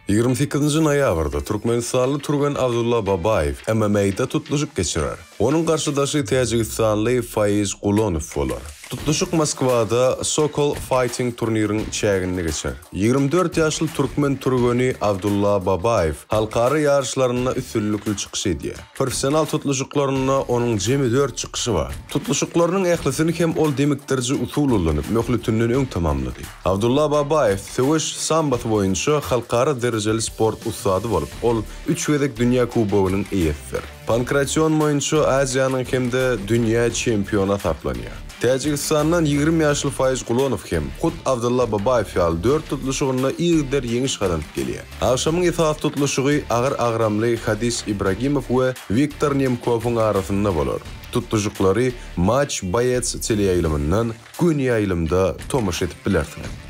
28-nji noýabrda türkmenistanly türgen Abdulla Babaýew MMA-da tutluşyk geçirer. Onuň garşydaşy täjigistanly Faiz Gulonow bolar. Tutluşyk Moskwada Sokol Fighting turniriň çäginde geçer. 24 ýaşly türkmen türgeni Abdulla Babaýew halkara ýaryşlarynda üstünlikli çykyş edýär. Professional tutluşyklarynda onuň jemi dört çykyşy bar. Tutluşyklarynyň ählisini hem ol demikdiriji usul ulanyp, möhletinden öň tamamlady. Abdulla Babaýew söweş sambosy boýunça halkara derejeli sport ussady bolup, ol üç gezek dünýä kubogynyň eýesidir. Pankration boýunça Aziýanyň hem-de dünýä çempiony hasaplanýar. Täjigistandan 20 ýaşly Faýz Gulonow hem hut Abdulla Babaýew ýaly dört tutluşygynda yzygider ýeňiş gazanyp gelýär. Agşamyň esasy tutluşygy agyr agramly Hadis Ibragimow we Wiktor Nemkowyň arasynda bolar. Tutluşyklary Match Boýets teleýaýlymyndan göni ýaýlymda tomaşa edip bilersiňiz.